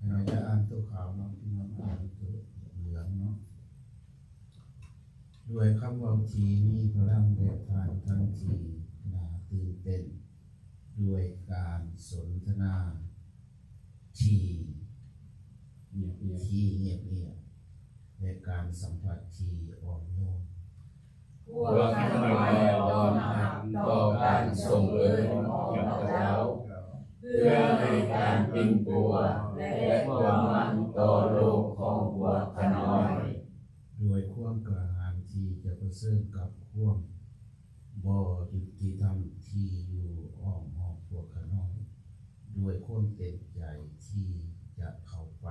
ເຮົາຈະອ່ານຕົວຂາວເນາະ ພີ່ນ້ອງ ອ່ານຕົວເຫຼືອງເນາະ. ດ້ວຍຄຳເວົ້າທີ່ມີພະລັງ ແລະ ທ່ານທັງທີ່ໜ້າຕື່ນເຕັ້ນ, ດ້ວຍການສົນທະນາທີ່ງຽບໆ ທີ່ງຽບໆ ແລະ ການສຳຜັດທີ່ອ່ອນໂຍນ. ພວກຂ້ານ້ອຍຕ້ອນຮັບຕໍ່ການສົ່ງເອີ້ນຂອງພະເຈົ້າ ເພື່ອໃຫ້ການປິ່ນປົວ ແລະຄວາມຫວັງຕໍ່ໂລກຂອງພວກຂ້ານ້ອຍ. ດ້ວຍຄວາມກ້າຫານທີ່ຈະປະເຊີນກັບຄວາມບໍ່ຍຸຕິທຳທີ່ຢູ່ອ້ອມຮອບພວກຂ້ານ້ອຍ, ດ້ວຍຄວາມເຕັມໃຈທີ່ຈະເຂົ້າໄປ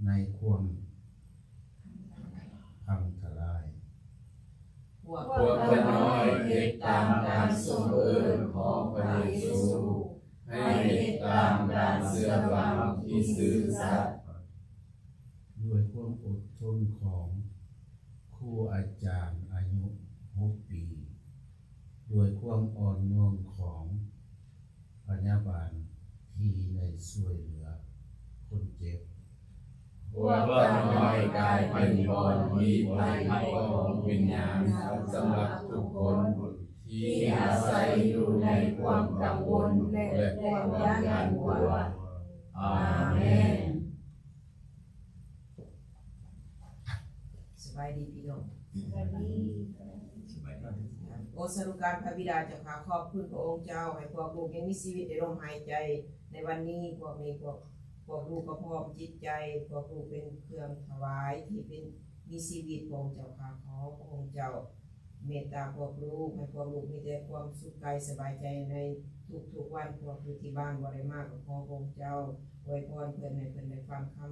ໃນຄວາມພັງທະລາຍ. ພວກຂ້ານ້ອຍເຮັດຕາມການຊົງເອີ້ນຂອງພະເຢຊູ, ໃຫ້ເຮັດຕາມການເຊື່ອຟັງທີ່ຊື່ສັດ. ດ້ວຍຄວາມອົດທົນຂອງຄູອາຈານອາຍຸຫົກປີ, ດ້ວຍຄວາມອ່ອນໂຍນຂອງພະຍາບານທີ່ໄດ້ຊ່ວຍເຫຼືອຄົນເຈັບ. ພວກຂ້ານ້ອຍກາຍເປັນບ່ອນທີ່ໄພຂອງວິນຍານສຳລັບທຸກຄົນທີ່ອາໄສຢູ່ໃນຄວາມກັງວົນ ແລະ ຄວາມຢ້ານກົວ. ອາເມນ. ສະບາຍດີພີ່ນ້ອງ. ສະບາຍດີ. ໂອ ສາທຸການພະບິດາເຈົ້າຂ້າ, ຂອບຄຸນພະອົງເຈົ້າ ໃຫ້ພວກລູກຍັງມີຊີວິດ ໄດ້ລົມຫາຍໃຈໃນວັນນີ້. ພວກນີ້ ພວກ ພວກລູກກໍພ້ອມຈິດໃຈ, ພວກລູກເປັນເຄື່ອງຖວາຍທີ່ເປັນ ມີຊີວິດ. ພະອົງເຈົ້າຂ້າ, ຂໍພະອົງເຈົ້າເມດຕາພວກລູກ, ໃຫ້ພວກລູກມີແຕ່ຄວາມສຸກກາຍສະບາຍໃຈໃນທຸກໆວັນ. ພວກຢູ່ທີ່ບ້ານບໍ່ໄດ້ມາ, ກໍຂໍພະອົງເຈົ້າອວຍພອນເພິ່ນ, ໃຫ້ເພິ່ນໄດ້ຟັງຄຳ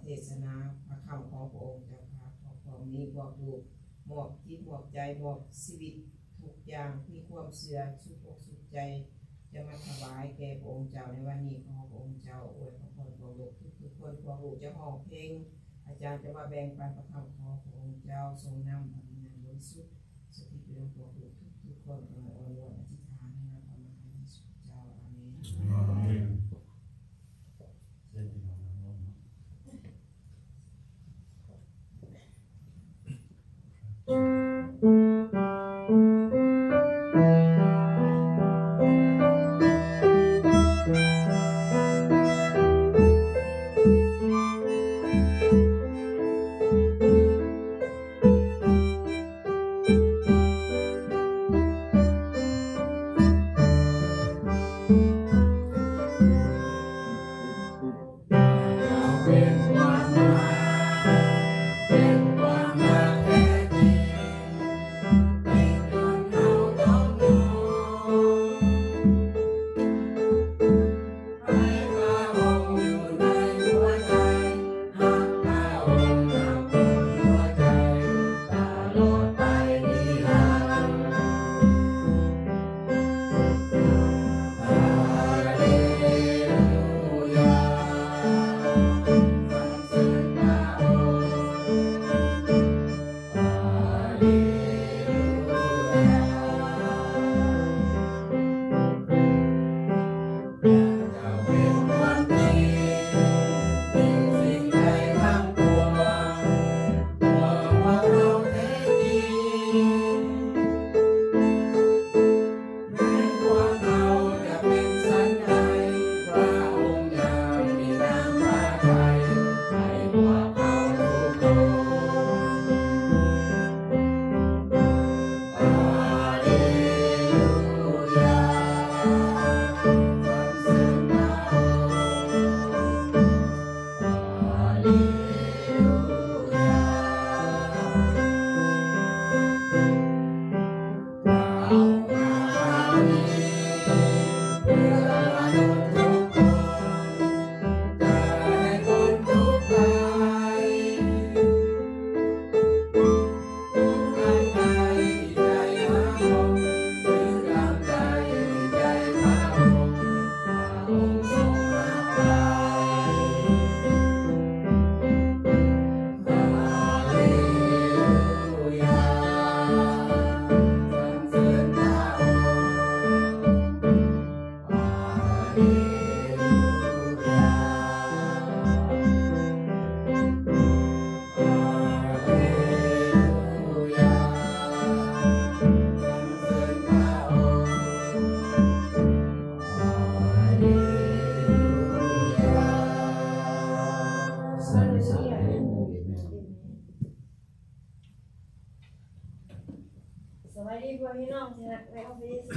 ເທດສະໜາພະຄຳຂອງພະອົງເຈົ້າຂ້າ. ຂໍພວກນີ້ພວກລູກມອບຈິດມອບໃຈ, ມອບຊີວິດທຸກຢ່າງ, ມີຄວາມເຊື່ອສຸດອົກສຸດໃຈ ຈະມາຖວາຍແກ່ພະອົງເຈົ້າໃນວັນນີ້. ຂໍພະອົງເຈົ້າອວຍພອນພວກລູກທຸກໆຄົນ. ພວກລູກຈະຮ້ອງເພງ, ອາຈານຈະມາແບ່ງປັນພະຄຳ. ຂໍພະອົງເຈົ້າຊົງນຳພະວິນຍານບໍລິສຸດ ສະຖິດຢູ່ນຳພວກລູກທຸກໆຄົນ. ຂ້ານ້ອຍອ້ອນວອນອະທິຖານໃນນາມພະມະຫາເຢຊູເຈົ້າ. ອາເມນ. ອາເມນ. ເຊີນພີ່ນ້ອງນັ່ງລົງເນາະ.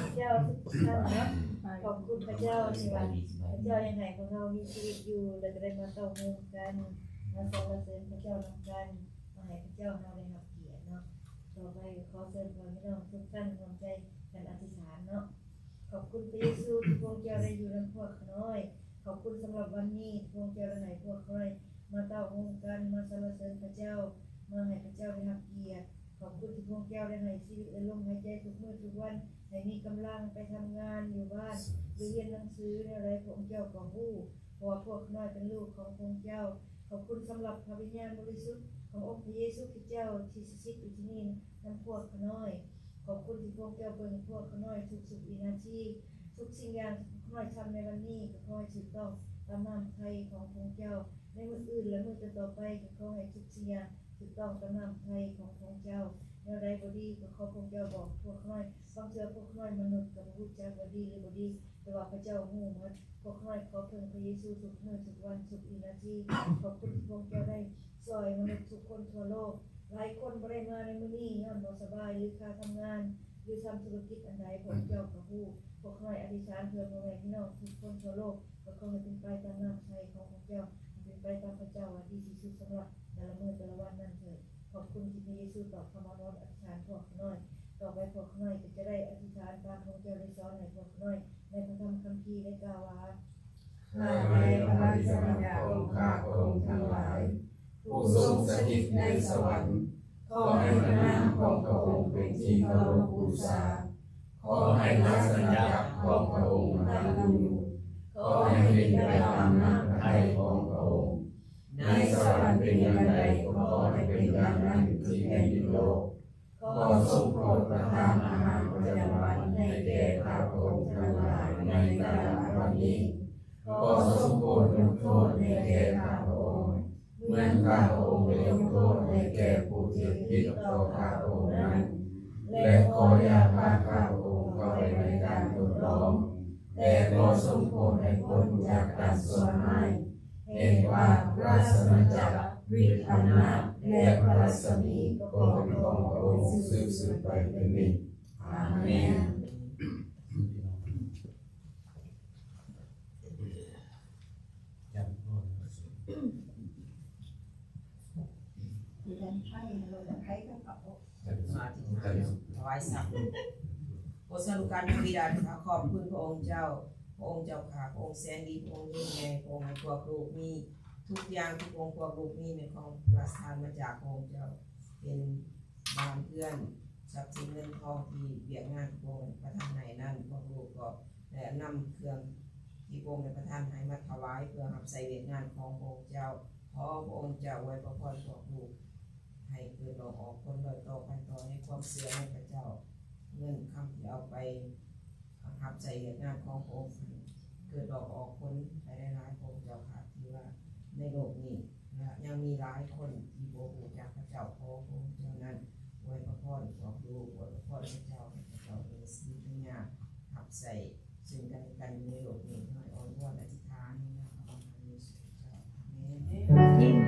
ພະເຈົ້າທຸກໆທ່ານເນາະ. ຂອບຄຸນພະເຈົ້າທີ່ວ່າພະເຈົ້າຍັງໃຫ້ພວກເຮົາມີຊີວິດຢູ່ ແລະ ກໍໄດ້ມາເຕົ້າໂຮມກັນ ມາສັນລະເສີນພະເຈົ້ານຳກັນ ມາໃຫ້ພະເຈົ້າເຮົາໄດ້ຮັບກຽດເນາະ. ຕໍ່ໄປກໍຂໍເຊີນພໍ່ແມ່ພີ່ນ້ອງທຸກທ່ານຮ່ວມໃຈກັນອະທິຖານເນາະ. ຂອບຄຸນພະເຢຊູທີ່ພວກເຈົ້າໄດ້ຢູ່ນຳພວກຂ້ານ້ອຍ. ຂອບຄຸນສຳລັບວັນນີ້ທີ່ພວກເຈົ້າໄດ້ໃຫ້ພວກຂ້ານ້ອຍມາເຕົ້າໂຮມກັນ ມາສັນລະເສີນພະເຈົ້າ ມາໃຫ້ພະເຈົ້າໄດ້ຮັບກຽດ. ຂອບຄຸນທີ່ພວກເຈົ້າໄດ້ໃຫ້ຊີວິດ ແລະ ລົມຫາຍໃຈທຸກມື້ທຸກວັນ ໃຫ້ມີກຳລັງໄປທຳງານຢູ່ບ້ານ ຫຼື ຮຽນໜັງສືແນວໃດພວກເຈົ້າກໍຮູ້ ເພາະວ່າພວກຂ້ານ້ອຍເປັນລູກຂອງພະອົງເຈົ້າ. ຂອບຄຸນສຳລັບພະວິນຍານບໍລິສຸດຂອງອົງພະເຢຊູຄຣິສເຈົ້າທີ່ສະຖິດຢູ່ທີ່ນີ້ນຳພວກຂ້ານ້ອຍ. ຂອບຄຸນທີ່ພວກເຈົ້າເບິ່ງພວກຂ້ານ້ອຍທຸກໆວິນາທີ. ທຸກສິ່ງຢ່າງທີ່ພວກຂ້ານ້ອຍທຳໃນວັນນີ້ ກໍຂໍໃຫ້ຖືກຕ້ອງຕາມນ້ຳພະໄທຂອງພະອົງເຈົ້າ. ໃນມື້ອື່ນ ແລະ ມື້ຕໍ່ໆໄປ ກໍຂໍໃຫ້ທຸກສິ່ງຢ່າງຖືກຕ້ອງຕາມນ້ຳພະໄທຂອງພະອົງເຈົ້າ. ແນວໃດບໍ່ດີ ກໍຂໍພະອົງເຈົ້າບອກພວກຂ້ານ້ອຍ. ບາງເທື່ອພວກຂ້ານ້ອຍມະນຸດກໍບໍ່ຮູ້ຈັກວ່າດີ ຫຼື ບໍ່ດີ, ແຕ່ວ່າພະເຈົ້າຮູ້ໝົດ. ພວກຂ້ານ້ອຍຂໍເພິ່ງພະເຢຊູທຸກມື້ທຸກວັນທຸກວິນາທີ. ຂອບຄຸນທີ່ພະອົງເຈົ້າໄດ້ຊ່ອຍມະນຸດທຸກຄົນທົ່ວໂລກ. ຫຼາຍຄົນບໍ່ໄດ້ມາໃນມື້ນີ້ຍ້ອນບໍ່ສະບາຍ ຫຼື ຄາທຳງານ ຫຼື ທຳທຸລະກິດອັນໃດ ພະອົງເຈົ້າກໍຮູ້. ພວກຂ້ານ້ອຍອະທິຖານເພື່ອພໍ່ແມ່ພີ່ນ້ອງທຸກຄົນທົ່ວໂລກ ກໍຂໍໃຫ້ເປັນໄປຕາມນ້ຳພະໄທຂອງພະເຈົ້າ, ໃຫ້ເປັນໄປຕາມພະເຈົ້າວ່າດີທີ່ສຸດສຳລັບແຕ່ລະມື້ແຕ່ລະວັນນັ້ນເທີ້ນ. ຂອບຄຸນທີ່ພະເຢຊູຕອບຄຳອ້ອນວອນອະທິຖານພວກຂ້ານ້ອຍ. ຕໍ່ໄປພວກຂ້ານ້ອຍກໍຈະໄດ້ອະທິຖານຕາມພະເຈົ້າໄດ້ສອນໃຫ້ພວກຂ້ານ້ອຍໃນພະທຳຄຳພີໄດ້ກ່າວວ່າ ຂ້າແລະພະວິນຍານຂອງຂ້າພະອົງທັງຫຼາຍ ຜູ້ຊົງສະຖິດໃນສະຫວັນ, ຂໍໃຫ້ພະນາມຂອງພະອົງເປັນທີ່ເຄົາລົບບູຊາ. ຂໍໃຫ້ລາຊະອານາຈັກຂອງພະອົງຕັ້ງຢູ່. ຂໍໃຫ້ເປັນໄປຕາມນ້ຳພະໄທຂອງພະອົງ. ໃນສະຫວັນເປັນຢ່າງໃດ ກໍຂໍໃຫ້ເປັນຢ່າງນັ້ນຢູ່ທີ່ແຜ່ນດິນໂລກ. ຂໍຊົງໂປດປະທານອາຫານປະຈຳວັນໃຫ້ແກ່ຂ້າພະອົງທັງຫຼາຍໃນແຕ່ລະວັນນີ້. ຂໍຊົງໂປດຍົກໂທດໃຫ້ແກ່ຂ້າພະອົງ ເໝືອນຂ້າພະອົງໄດ້ຍົກໂທດໃຫ້ແກ່ຜູ້ທີ່ຜິດຕໍ່ຂ້າພະອົງນັ້ນ ແລະ ຂໍຢ່າພາຂ້າພະອົງເຂົ້າໄປໃນການທົດລອງ, ແຕ່ຂໍຊົງໂປດໃຫ້ພົ້ນຈາກການຊົ່ວຮ້າຍ. ເຫັນວ່າພະລາຊະອານາຈັກ, ລິດອຳນາດ ແລະ ພະລັດສະໝີກໍເປັນຂອງພະອົງສືບໆໄປເປັນນິດ. ອາເມນ. ຖວາຍສັກ. ໂອ ສາທຸການພະບິດາເຈົ້າຂ້າ ຂອບຄຸນພະອົງເຈົ້າ, ພະອົງເຈົ້າຂ້າ ພະອົງແສນດີ ພະອົງຍິ່ງໃຫຍ່, ພະອົງໃຫ້ພວກລູກມີທຸກຢ່າງທີ່ພະອົງ ພວກລູກມີແມ່ນຂອງພະລາຊະທານມາຈາກພະອົງເຈົ້າ, ເປັນບ້ານເຮືອນ ຊັບສິນເງິນທອງທີ່ວຽກງານທີ່ພະອົງປະທານໃຫ້ນັ້ນ, ພວກລູກກໍໄດ້ນຳເຄື່ອງທີ່ພະອົງໄດ້ປະທານໃຫ້ມາຖວາຍ ເພື່ອຮັບໃຊ້ວຽກງານຂອງພະອົງເຈົ້າ. ຂໍພະອົງເຈົ້າອວຍພະພອນພວກລູກ ໃຫ້ເກີດດອກອອກຜົນ ແລະ ຕໍ່ໄປຕໍ່ໃນຄວາມເຊື່ອໃນພະເຈົ້າ. ເງິນຄຳທີ່ເອົາໄປຮັບໃຊ້ວຽກງານຂອງພະອົງ ເກີດດອກອອກຜົນໃຫ້ຫຼາຍໆ ພະອົງເຈົ້າຂ້າ, ທີ່ວ່າໃນໂລກນີ້ ແລະ ຍັງມີຫຼາຍຄົນທີ່ບໍ່ຮູ້ຈັກພະເຈົ້າ. ຂໍພະອົງເຈົ້ານັ້ນອວຍພະພອນພວກລູກ, ອວຍພະພອນພະເຈົ້າ ໃຫ້ພະເຈົ້າໄດ້ມີຊີວິດຍາວ ຮັບໃຊ້ເຊິ່ງກັນແລະກັນຢູ່ໃນໂລກນີ້. ຂໍອ້ອນວອນອະທິຖານໃນນາມຂອງພະເຢຊູເຈົ້າ. ອາເມນ.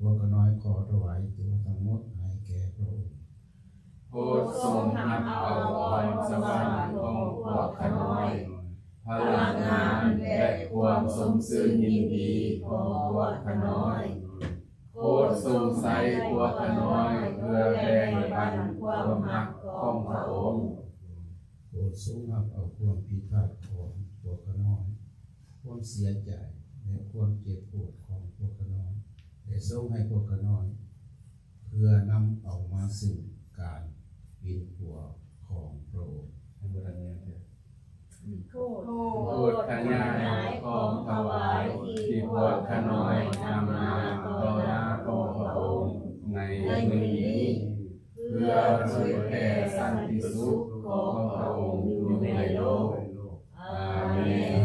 ວຂ້ານ້ອຍຂໍຖວາຍຕົວທັງໝົດໃຫ້ແກ່ພຣະອົງ. ໂປດຊົງຮັບເອົາພອນສະຫວັນຂອງພວກຂ້ານ້ອຍ, ພະລັງງານ ແລະ ຄວາມຊົມຊື່ນຍິນດີຂອງພວກຂ້ານ້ອຍ. ໂປດຊົງໃຊ້ພວກຂ້ານ້ອຍເພື່ອແບ່ງປັນຄວາມຮັກຂອງພຣະອົງ. ໂປດຊົງຮັບເອົາຄວາມຜິດພາດຂອງພວກຂ້ານ້ອຍ, ຄວາມເສຍໃຈ ແລະ ຄວາມເຈັບປວດຂອງພວກຂ້ານ້ອຍ ແລະ ຊົງໃຫ້ພວກຂ້ານ້ອຍ ເພື່ອນຳເອົາມາຊຶ່ງການປິ່ນປົວຂອງພຣະອົງ. ໂທດຂະຍາຍຂອງຖວາຍທີ່ພວກຂ້ານ້ອຍນຳມາຕໍ່ໜ້າຂອງພຣະອົງໃນມື້ນີ້ ເພື່ອເຜີຍແຜ່ສັນຕິສຸກຂອງພຣະອົງຢູ່ໃນໂລກ. ອາເມນ.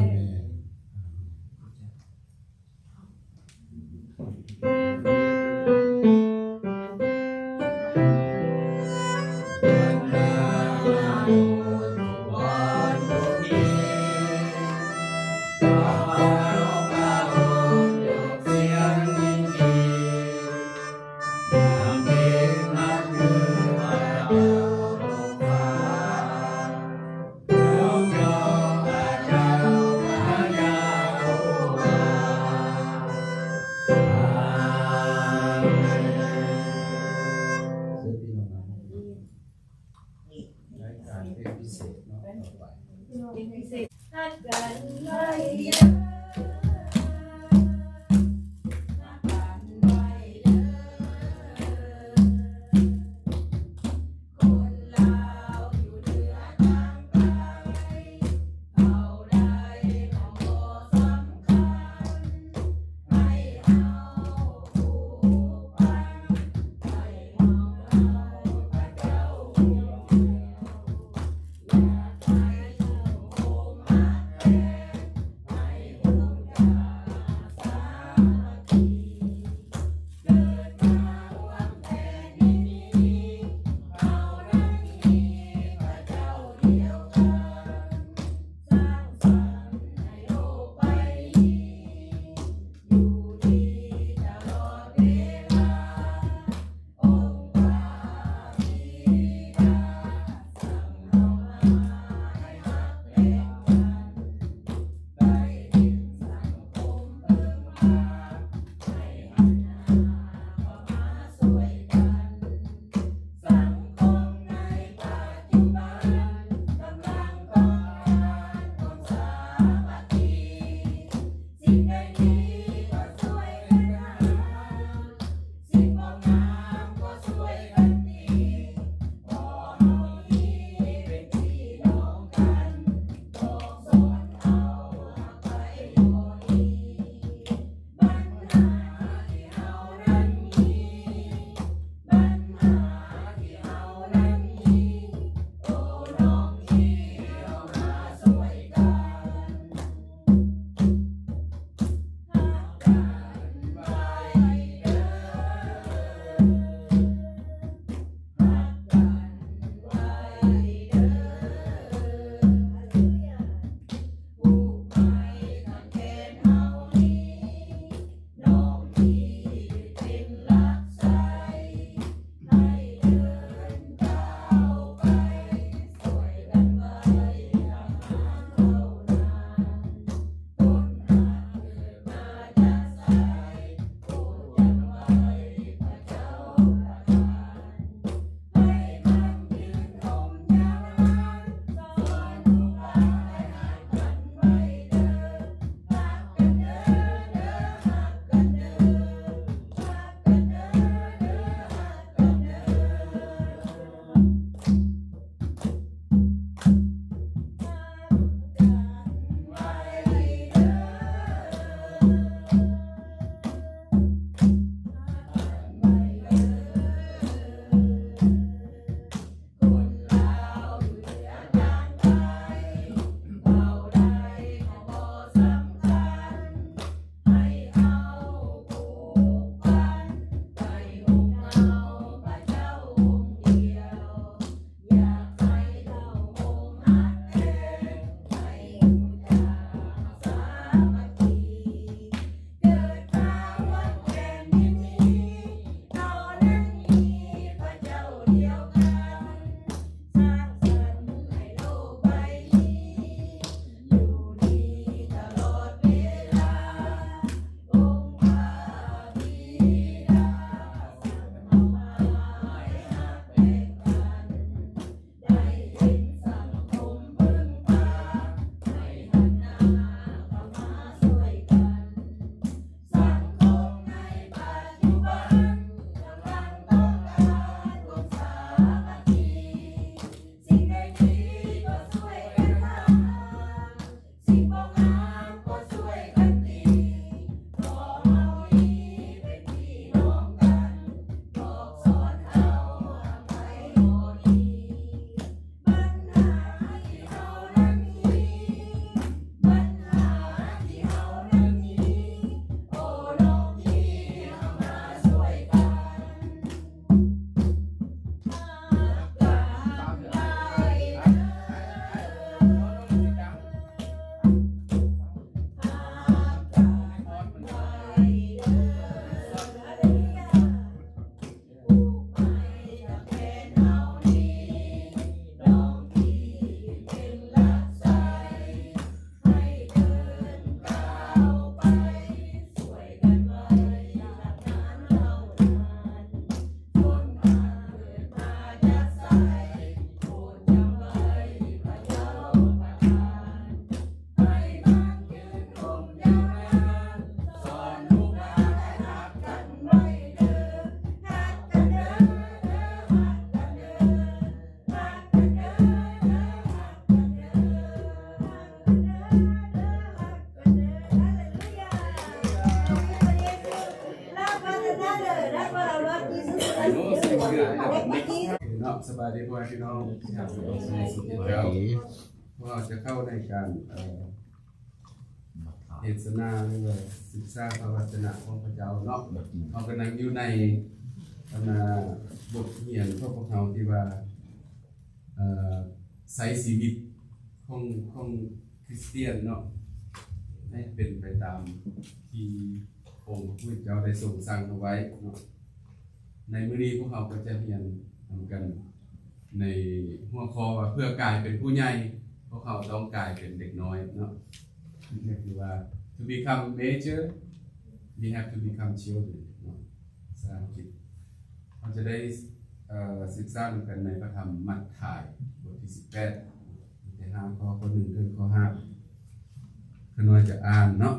ເນາະ ສະບາຍດີພໍ່ແມ່ພີ່ນ້ອງທີ່ຮັກ ພວກເຮົາຈະເຂົ້າໃນການ ເອີ ເທດສະນາ ຫຼືວ່າສຶກສາພະວະຈະນະຂອງພະເຈົ້າເນາະ. ເຮົາກຳລັງຢູ່ໃນ ອັນນ່າ ບົດຮຽນຂອງພວກເຮົາທີ່ວ່າ ເອີ ໃຊ້ຊີວິດຂອງ ຂອງຄຣິສຕຽນເນາະ ໃຫ້ເປັນໄປຕາມທີ່ອົງພະຜູ້ເປັນເຈົ້າໄດ້ຊົງສັ່ງເຮົາໄວ້ເນາະ. ໃນມື້ນີ້ພວກເຮົາກໍຈະຮຽນນຳກັນໃນຫົວຂໍ້ວ່າ ເພື່ອກາຍເປັນຜູ້ໃຫຍ່ ພວກເຮົາຕ້ອງກາຍເປັນເດັກນ້ອຍເນາະ. ກໍຄືວ່າ to become major we have to become children ເນາະ ພາສາອັງກິດ. ເຮົາຈະໄດ້ ເອີ ສຶກສານຳກັນໃນພະທຳມັດທາຍ ບົດທີສິບແປດ ແຕ່ຫ້າຂໍ້ ຂໍ້ໜຶ່ງເຖິງຂໍ້ຫ້າ ຂ້ານ້ອຍຈະອ່ານເນາະ.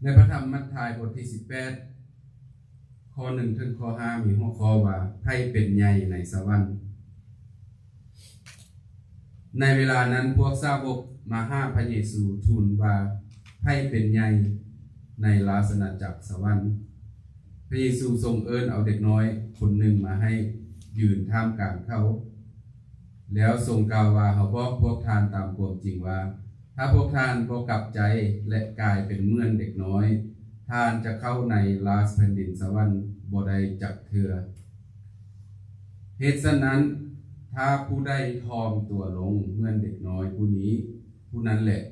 ໃນພະທຳມັດທາຍ ບົດທີສິບແປດ ຂໍ້ໜຶ່ງເຖິງຂໍ້ຫ້າ ມີຫົວຂໍ້ວ່າ ໃຜເປັນໃຫຍ່ໃນສະຫວັນ. ໃນເວລານັ້ນ ພວກສາວົກມາຫາພະເຢຊູ ທູນວ່າ ໃຜເປັນໃຫຍ່ໃນລາຊະອານາຈັກສະຫວັນ? ພະເຢຊູຊົງເອີ້ນເອົາເດັກນ້ອຍຄົນໜຶ່ງມາໃຫ້ຢືນທ່າມກາງເຂົາ ແລ້ວຊົງກ່າວວ່າ, ເຮົາບອກພວກທ່ານຕາມຄວາມຈິງວ່າ, ຖ້າພວກທ່ານບໍ່ກັບໃຈ ແລະ ກາຍເປັນເໝືອນເດັກນ້ອຍ, ທ່ານຈະເຂົ້າໃນລາຊແຜ່ນດິນສະຫວັນບໍ່ໄດ້ຈັກເທື່ອ. ເຫດສະນັ້ນ, ຖ້າຜູ້ໃດຖ່ອມຕົວລົງເໝືອນເດັກນ້ອຍຜູ້ນີ້, ຜູ້ນັ້ນແຫຼະ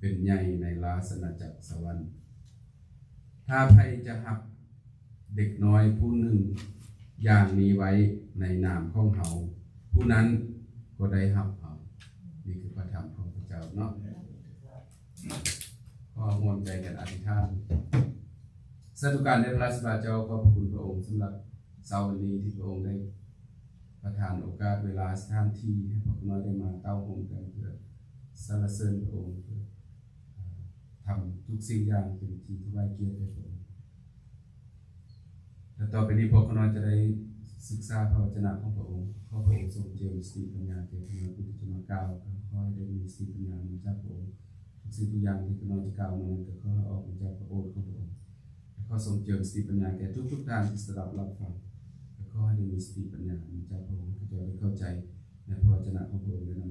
ເປັນໃຫຍ່ໃນລາຊະອານາຈັກສະຫວັນ. ຖ້າໃຜຈະຮັບເດັກນ້ອຍຜູ້ໜຶ່ງຢ່າງນີ້ໄວ້ໃນນາມຂອງເຮົາ, ຜູ້ນັ້ນກໍໄດ້ຮັບເຮົາ. ນີ້ຄືພະທຳຂອງພະເຈົ້າເນາະ. ຂໍຮ່ວມໃຈກັນອະທິຖານ. ສາທຸການແດ່ພະລາຊະບິດາເຈົ້າ, ຂອບພະຄຸນພະອົງສຳລັບເຊົ້າວັນນີ້ທີ່ພະອົງໄດ້ປະທານໂອກາດ, ເວລາ, ສະຖານທີ່ໃຫ້ພວກຂ້ານ້ອຍໄດ້ມາເຕົ້າໂຮມກັນເພື່ອສັນລະເສີນພະອົງ, ເພື່ອ ທຳທຸກສິ່ງຢ່າງເປັນທີ່ຖວາຍກຽດແດ່ພະອົງ. ແລະ ຕໍ່ໄປນີ້ພວກຂ້ານ້ອຍຈະໄດ້ສຶກສາພະວະຈະນະຂອງພະອົງ. ຂໍພະອົງຊົງເຈິມສະຕິປັນຍາແກ່ຂ້ານ້ອຍຜູ້ທີ່ຈະມາກ່າວ. ຂໍໃຫ້ໄດ້ມີສະຕິປັນຍາມາຈາກພະອົງ. ທຸກສິ່ງທຸກຢ່າງທີ່ຂ້ານ້ອຍຈະກ່າວມານັ້ນ ກໍຂໍໃຫ້ອອກມາຈາກພະໂອດຂອງພະອົງ. ແລະ ຂໍຊົງເຈິມສະຕິປັນຍາແກ່ທຸກໆທ່ານທີ່ສະດັບຮັບຟັງ. ແລະ ຂໍໃຫ້ໄດ້ມີສະຕິປັນຍາມາຈາກພະອົງ, ໃຫ້ເຂົາເຈົ້າໄດ້ເຂົ້າໃຈໃນພະວະຈະນະຂອງພະອົງ ແລະ ນຳ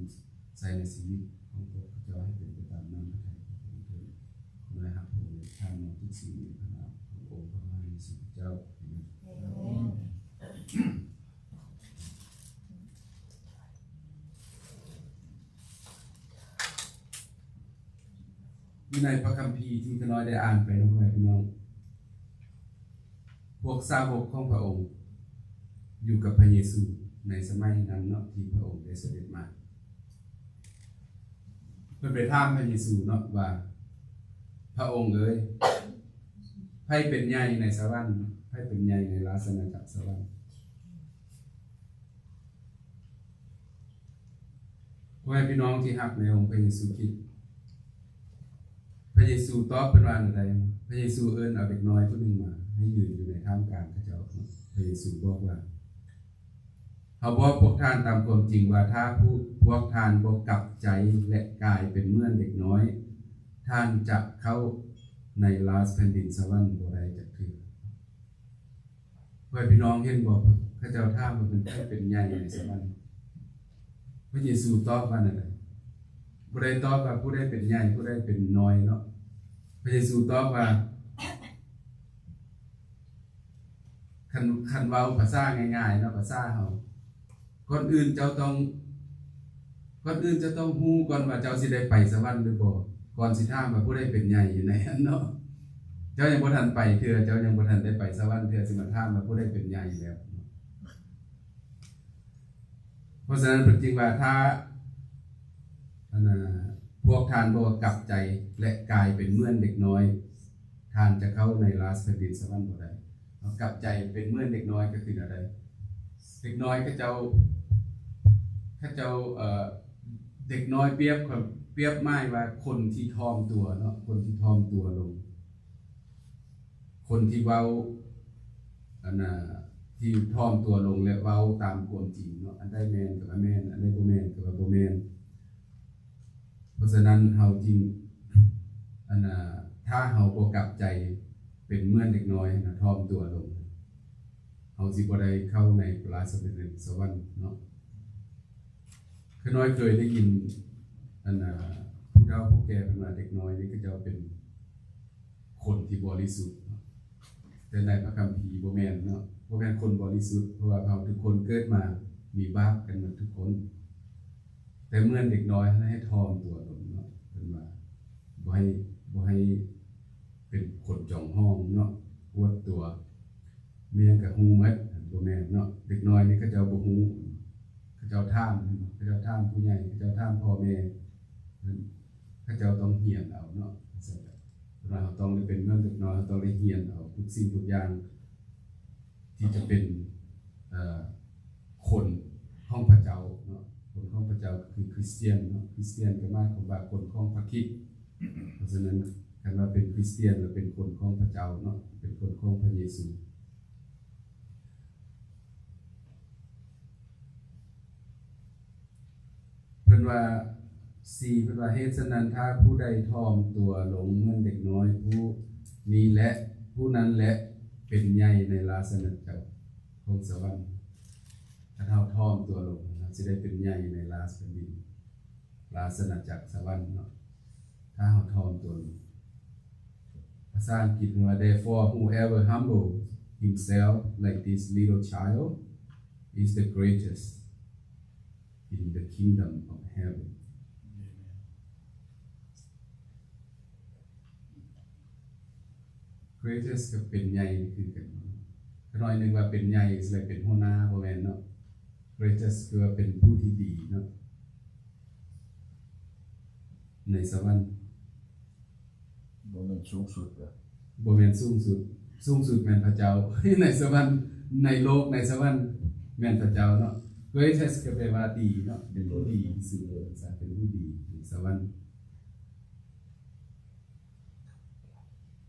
ໃຊ້ໃນຊີວິດຂອງພວກເຈົ້າໃຫ້ເປັນໄປຕາມນ້ຳພະໄທຂອງພະອົງເທີ້ນ. ຂໍໄດ້ຮັບພະອົງ ແລະ ທ່ານມອບທຸກສິ່ງໃນພະນາມຂອງອົງພະເຢຊູຄຣິສເຈົ້າ. ອາເມນ. ຢູ່ໃນພະຄຳພີທີ່ຂ້ານ້ອຍໄດ້ອ່ານໄປເນາະ ພໍ່ແມ່ພີ່ນ້ອງ, ພວກສາວົກຂອງພະອົງຢູ່ກັບພະເຢຊູໃນສະໄໝນັ້ນເນາະ ທີ່ພະອົງໄດ້ສະເດັດມາ. ເພິ່ນໄປຖາມພະເຢຊູເນາະວ່າ, ພະອົງເອີຍ, ໃຜເປັນໃຫຍ່ໃນສະຫວັນ? ໃຜເປັນໃຫຍ່ໃນລາຊະອານາຈັກສະຫວັນ? ພໍ່ແມ່ພີ່ນ້ອງທີ່ຮັກໃນອົງພະເຢຊູຄຣິດ, ພະເຢຊູຕອບເພິ່ນວ່າແນວໃດ? ພະເຢຊູເອີ້ນເອົາເດັກນ້ອຍຜູ້ໜຶ່ງມາໃຫ້ຢືນຢູ່ໃນທ່າມກາງເຂົາເຈົ້າ. ພະເຢຊູບອກວ່າ, ເຮົາບອກພວກທ່ານຕາມຄວາມຈິງວ່າ, ຖ້າພວກ ພວກທ່ານບໍ່ກັບໃຈ ແລະ ກາຍເປັນເໝືອນເດັກນ້ອຍ, ທ່ານຈະເຂົ້າໃນລາຊແຜ່ນດິນສະຫວັນບໍ່ໄດ້ຈັກເທື່ອ. ພໍ່ແມ່ພີ່ນ້ອງເຫັນບໍ່? ເຂົາເຈົ້າຖາມວ່າ ເປັນໃຜເປັນໃຫຍ່ໃນສະຫວັນ? ພະເຢຊູຕອບວ່າແນວໃດ? ບໍ່ໄດ້ຕອບວ່າຜູ້ໃດເປັນໃຫຍ່ ຜູ້ໃດເປັນນ້ອຍເນາະ. ພະເຢຊູຕອບວ່າ ຄັນ ຄັນເວົ້າພາສາງ່າຍໆເນາະ, ພາສາເຮົາ, ກ່ອນອື່ນເຈົ້າຕ້ອງ ກ່ອນອື່ນເຈົ້າຕ້ອງຮູ້ກ່ອນວ່າເຈົ້າຊິໄດ້ໄປສະຫວັນຫຼືບໍ່, ກ່ອນຊິຖາມວ່າຜູ້ໃດເປັນໃຫຍ່ຢູ່ໃນຫັ້ນເນາະ. ເຈົ້າຍັງບໍ່ທັນໄປເທື່ອ, ເຈົ້າຍັງບໍ່ທັນໄດ້ໄປສະຫວັນເທື່ອ, ຊິມາຖາມວ່າຜູ້ໃດເປັນໃຫຍ່ແລ້ວ. ເພາະສະນັ້ນເພິ່ນຈຶ່ງວ່າ ຖ້າ ອັນນ່າ ພວກທ່ານບໍ່ກັບໃຈ ແລະ ກາຍເປັນເໝືອນເດັກນ້ອຍ, ທ່ານຈະເຂົ້າໃນລາຊແຜ່ນດິນສະຫວັນບໍ່ໄດ້. ເຮົາກັບໃຈເປັນເໝືອນເດັກນ້ອຍກໍຄືແນວໃດ? ເດັກນ້ອຍເຂົາເຈົ້າ ເຂົາເຈົ້າ ເອີ ເດັກນ້ອຍປຽບ ປຽບໝາຍວ່າຄົນທີ່ຖ່ອມຕົວເນາະ, ຄົນທີ່ຖ່ອມຕົວລົງ, ຄົນທີ່ເວົ້າ ອັນນ່າ ທີ່ຖ່ອມຕົວລົງ ແລະ ເວົ້າຕາມຄວາມຈິງເນາະ, ອັນໃດແມ່ນກໍວ່າແມ່ນ, ອັນໃດບໍ່ແມ່ນກໍວ່າບໍ່ແມ່ນ. ເພາະສະນັ້ນເຮົາຈຶ່ງ ອັນນ່າ ຖ້າເຮົາບໍ່ກັບໃຈເປັນເໝືອນເດັກນ້ອຍຫັ້ນນະ ຖ່ອມຕົວລົງ ເຮົາຊິບໍ່ໄດ້ເຂົ້າໃນລາຊະແຜ່ນດິນສະຫວັນເນາະ. ຂ້ານ້ອຍເຄີຍໄດ້ຍິນ ອັນ ອາ ຜູ້ເຖົ້າຜູ້ແກ່ເພິ່ນວ່າ ເດັກນ້ອຍນີ້ເຂົາເຈົ້າເປັນຄົນທີ່ບໍລິສຸດເນາະ, ແຕ່ໃນພະຄຳພີບໍ່ແມ່ນເນາະ, ບໍ່ແມ່ນຄົນບໍລິສຸດ, ເພາະວ່າເຮົາທຸກຄົນເກີດມາມີບາບກັນໝົດທຸກຄົນ. ແຕ່ເໝືອນເດັກນ້ອຍຫັ້ນໃຫ້ຖ່ອມຕົວລົງເນາະ, ເພິ່ນວ່າບໍ່ໃຫ້ ບໍ່ໃຫ້ເປັນຄົນຈອງຫ້ອງເນາະ, ອວດຕົວ ແມ່ນກະຮູ້ໝົດ ບໍ່ແມ່ນເນາະ. ເດັກນ້ອຍນີ້ເຂົາເຈົ້າບໍ່ຮູ້, ເຂົາເຈົ້າຖາມ ເຂົາເຈົ້າຖາມຜູ້ໃຫຍ່ ເຂົາເຈົ້າຖາມພໍ່ແມ່, ເຂົາເຈົ້າຕ້ອງຮຽນເອົາເນາະ. ສະນັ້ນ ເຮົາຕ້ອງໄດ້ເປັນເໝືອນເດັກນ້ອຍ, ເຮົາຕ້ອງໄດ້ຮຽນເອົາທຸກສິ່ງທຸກຢ່າງ ທີ່ຈະເປັນ ເອີ ຄົນຂອງພະເຈົ້າເນາະ, ຄົນຂອງພະເຈົ້າກໍຄືຄຣິສຕຽນເນາະ. ຄຣິສຕຽນກໍໝາຍຄວາມວ່າຄົນຂອງພະຄຣິດ. ເພາະສະນັ້ນ ຄັນວ່າເປັນຄຣິສຕຽນ ແລ້ວເປັນຄົນຂອງພະເຈົ້າເນາະ, ເປັນຄົນຂອງພະເຢຊູ. ເພິ່ນວ່າ ສີ່ ເພິ່ນວ່າ ເຫດສະນັ້ນ ຖ້າຜູ້ໃດຖ່ອມຕົວລົງເໝືອນເດັກນ້ອຍຜູ້ນີ້ແຫຼະ ຜູ້ນັ້ນແຫຼະເປັນໃຫຍ່ໃນລາຊະອານາຈັກຂອງສະຫວັນ. ຖ້າເຮົາຖ່ອມຕົວລົງ ເຮົາຊິໄດ້ເປັນໃຫຍ່ໃນລາຊະແຜ່ນດິນ ລາຊະອານາຈັກສະຫວັນເນາະ, ຖ້າເຮົາຖ່ອມຕົວລົງ. ພາສາອັງກິດເພິ່ນວ່າ Therefore whoever humbles himself like this little child is the greatest in the kingdom of heaven. Greatest ກັບເປັນໃຫຍ່ນີ້ຄືກັນ. ຂ້ານ້ອຍນຶກວ່າເປັນໃຫຍ່ຊິໄດ້ເປັນຫົວໜ້າ, ບໍ່ແມ່ນເນາະ. Greatest ຄືວ່າເປັນຜູ້ທີ່ດີເນາະ ໃນສະຫວັນ. ບໍ່ແມ່ນສູງສຸດເດີ. ບໍ່ແມ່ນສູງສຸດ, ສູງສຸດແມ່ນພະເຈົ້າ ໃນສະຫວັນ, ໃນໂລກ ໃນສະຫວັນແມ່ນພະເຈົ້າເນາະ. Greatest ກໍແປວ່າດີເນາະ, ເປັນຜູ້ດີທີ່ສຸດເລີຍ, ເປັນຜູ້ດີໃນສະຫວັນ.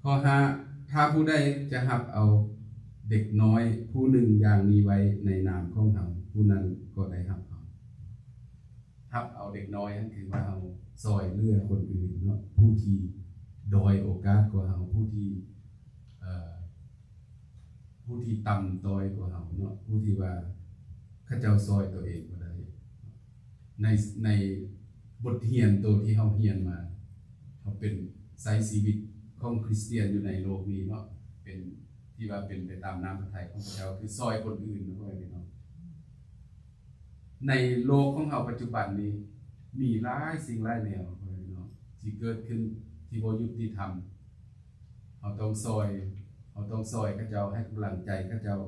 ຂໍ້ຫ້າ ຖ້າຜູ້ໃດຈະຮັບເອົາເດັກນ້ອຍຜູ້ໜຶ່ງຢ່າງນີ້ໄວ້ໃນນາມຂອງເຮົາ, ຜູ້ນັ້ນກໍໄດ້ຮັບເຮົາ. ຮັບເອົາເດັກນ້ອຍນັ້ນ ຄືວ່າເຮົາຊ່ອຍເຫຼືອຄົນອື່ນເນາະ, ຜູ້ທີ່ດ້ອຍໂອກາດກວ່າເຮົາ, ຜູ້ທີ່ ເອີ ຜູ້ທີ່ຕ່ຳຕ້ອຍກວ່າເຮົາເນາະ, ຜູ້ທີ່ວ່າເຂົາເຈົ້າຊ່ອຍຕົວເອງບໍ່ໄດ້. ໃນ ໃນບົດຮຽນໂຕທີ່ເຮົາຮຽນມາ, ເຮົາເປັນ ໃຊ້ຊີວິດຂອງຄຣິສຕຽນຢູ່ໃນໂລກນີ້ເນາະ, ເປັນ ທີ່ວ່າເປັນໄປຕາມນ້ຳພະໄທຂອງພະເຈົ້າ ຄືຊ່ອຍຄົນອື່ນເນາະ ພໍ່ແມ່ພີ່ນ້ອງ. ໃນໂລກຂອງເຮົາປັດຈຸບັນນີ້ ມີຫຼາຍສິ່ງຫຼາຍແນວ ພໍ່ແມ່ພີ່ນ້ອງ ທີ່ເກີດຂຶ້ນທີ່ບໍ່ຍຸຕິທຳ. ເຮົາຕ້ອງຊ່ອຍ ເຮົາຕ້ອງຊ່ອຍເຂົາເຈົ້າ, ໃຫ້ກຳລັງໃຈເຂົາເຈົ້າ.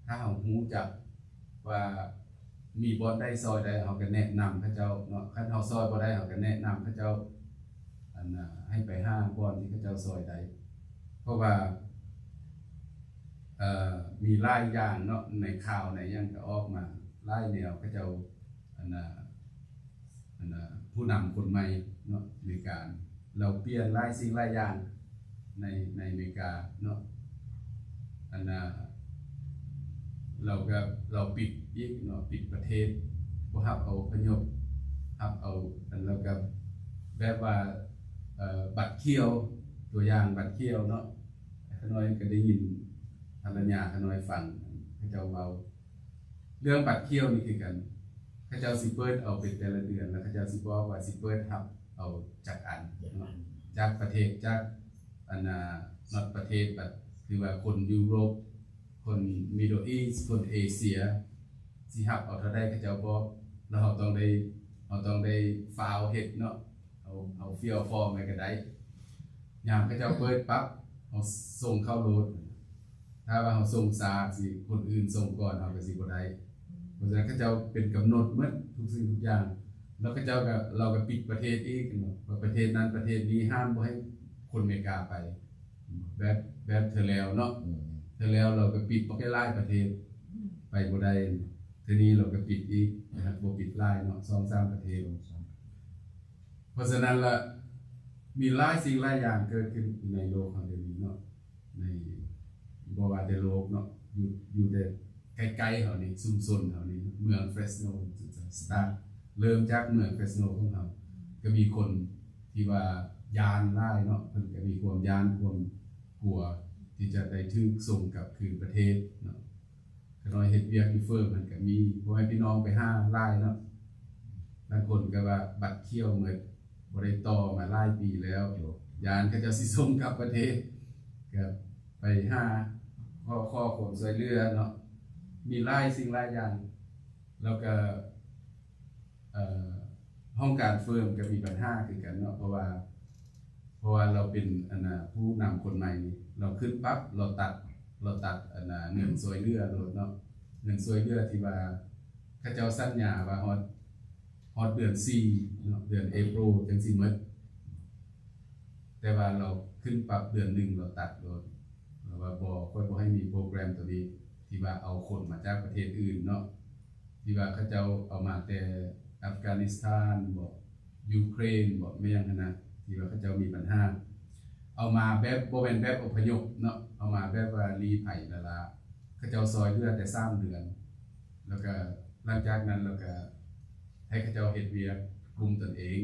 ຖ້າເຮົາຮູ້ຈັກວ່າມີບ່ອນໃດຊ່ອຍໄດ້ ເຮົາກໍແນະນຳເຂົາເຈົ້າເນາະ, ຄັນເຮົາຊ່ອຍບໍ່ໄດ້ ເຮົາກໍແນະນຳເຂົາເຈົ້າ ອັນ ໃຫ້ໄປຫາບ່ອນທີ່ເຂົາເຈົ້າຊ່ອຍໄດ້. ເພາະວ່າ ເອີ ມີຫຼາຍຢ່າງເນາະ, ໃນຂ່າວໃນຫຍັງກໍອອກມາຫຼາຍແນວ, ເຂົາເຈົ້າ ອັນ ອັນ ຜູ້ນຳຄົນໃໝ່ເນາະ ໃນການ ລາວປ່ຽນຫຼາຍສິ່ງຫຼາຍຢ່າງໃນ ໃນອາເມລິກາເນາະ. ອັນ ລາວກໍ ລາວປິດອີກເນາະ, ປິດປະເທດ ບໍ່ຮັບເອົາອະພະຍົບ, ຮັບເອົາ ອັນ ແລ້ວກໍແບບວ່າ ເອີ ບັດຂຽວ, ຕົວຢ່າງບັດຂຽວເນາະ. ຂ້ານ້ອຍກໍໄດ້ຍິນພັນລະຍາຂ້ານ້ອຍຟັງ ເຂົາເຈົ້າເວົ້າ ເລື່ອງບັດຂຽວນີ້ຄືກັນ, ເຂົາເຈົ້າຊິເປີດເອົາເປັນແຕ່ລະເດືອນ ແລ້ວເຂົາເຈົ້າຊິບອກວ່າຊິເປີດຮັບເອົາຈັກອັນເນາະ, ຈາກປະເທດ ຈາກ ອັນ ນອດປະເທດ ແບບ ຄືວ່າຄົນຢູໂຣບ, ຄົນມິດເດິນອີສ, ຄົນເອເຊຍ ຊິຮັບເອົາເທົ່າໃດເຂົາເຈົ້າບອກ, ແລ້ວເຮົາຕ້ອງໄດ້ ເຮົາຕ້ອງໄດ້ຟ້າວເຮັດເນາະ. ເຮົາ ເຮົາ fill form ໄວ້ກໍໄດ້, ຍາມເຂົາເຈົ້າເປີດປັບ ເຮົາສົ່ງເຂົ້າໂລດ. ຖ້າວ່າເຮົາສົ່ງຊ້າ ຊິ ຄົນອື່ນສົ່ງກ່ອນ ເຮົາກໍຊິບໍ່ໄດ້. ເພາະສະນັ້ນ ເຂົາເຈົ້າເປັນກຳນົດໝົດທຸກສິ່ງທຸກຢ່າງ, ແລ້ວເຂົາເຈົ້າກໍ ລາວກໍປິດປະເທດອີກເນາະ, ວ່າປະເທດນັ້ນປະເທດນີ້ຫ້າມບໍ່ໃຫ້ຄົນເມກາໄປ. ແບບ ແບບເທື່ອແລ້ວເນາະ, ເທື່ອແລ້ວລາວກໍປິດບັກຫຼາຍປະເທດ ໄປບໍ່ໄດ້, ເທື່ອນີ້ລາວກໍປິດອີກ ແຕ່ຫາກບໍ່ປິດຫຼາຍເນາະ, ສອງສາມປະເທດ. ເພາະສະນັ້ນລະ ມີຫຼາຍສິ່ງຫຼາຍຢ່າງເກີດຂຶ້ນຢູ່ໃນໂລກເຮົາດຽວນີ້ເນາະ, ໃນ ບໍ່ວ່າແຕ່ໂລກເນາະ, ຢູ່ ຢູ່ແຕ່ໃກ້ໆເຮົານີ້, ຊຸມຊົນເຮົານີ້, ເມືອງເຟຣສໂນ ສະຕາດ ເລີ່ມຈາກເມືອງເຟຣສໂນຂອງເຮົາ ກໍມີຄົນທີ່ວ່າ ຢ້ານຫຼາຍເນາະ ເພິ່ນກໍມີຄວາມຢ້ານຄວາມກົວທີ່ຈະໄດ້ຖືກສົ່ງກັບຄືນປະເທດເນາະ. ຂະນ້ອຍເຮັດວຽກຢູ່ເຟີມຫັ້ນກໍມີພໍ່ແມ່ພີ່ນ້ອງໄປຫາຫຼາຍເນາະ ບາງຄົນກໍວ່າບັດຂຽວໝົດ ບໍ່ໄດ້ຕໍ່ມາຫຼາຍປີແລ້ວ ຢ້ານເຂົາເຈົ້າຊິສົ່ງກັບປະເທດ ກໍໄປຫາຂໍ ຂໍຄວາມຊ່ວຍເຫຼືອເນາະ ມີຫຼາຍສິ່ງຫຼາຍຢ່າງ ແລ້ວກໍ ເອີ ຫ້ອງການເຟີມກໍມີບັນຫາຄືກັນເນາະ ເພາະວ່າ ເພາະວ່າລາວເປັນ ອັນນ່າ ຜູ້ນຳຄົນໃໝ່ນີ້ ລາວຂຶ້ນປັບ ລາວຕັດ ລາວຕັດ ອັນນ່າ ເງິນຊ່ວຍເຫຼືອໂລດເນາະ ເງິນຊ່ວຍເຫຼືອທີ່ວ່າເຂົາເຈົ້າສັນຍາວ່າຮອດ ຮອດເດືອນສີ່ເນາະ ເດືອນເອໂປຣຈັ່ງຊິໝົດ ແຕ່ວ່າລາວຂຶ້ນປັບເດືອນໜຶ່ງ ລາວຕັດໂລດ ລາວວ່າບໍ່ ຂ້ອຍບໍ່ໃຫ້ມີໂປຣແກຣມໂຕນີ້ ທີ່ວ່າເອົາຄົນມາຈາກປະເທດອື່ນເນາະ ທີ່ວ່າເຂົາເຈົ້າເອົາມາແຕ່ອັຟການິສຖານບໍ ຢູເຄຣນບໍ ແມ່ນຫຍັງຫັ້ນນະ ທີ່ວ່າເຂົາເຈົ້າມີບັນຫາ ເອົາມາແບບ ບໍ່ແມ່ນແບບອົບພະຍົບເນາະ ເອົາມາແບບວ່າລີ້ໄພລ້າໆ ເຂົາເຈົ້າຊ່ອຍເຫຼືອແຕ່ສາມເດືອນ ແລ້ວກະຫຼັງຈາກນັ້ນແລ້ວກະໃຫ້ເຂົາເຈົ້າເຮັດວຽກກຸ້ມຕົນເອງ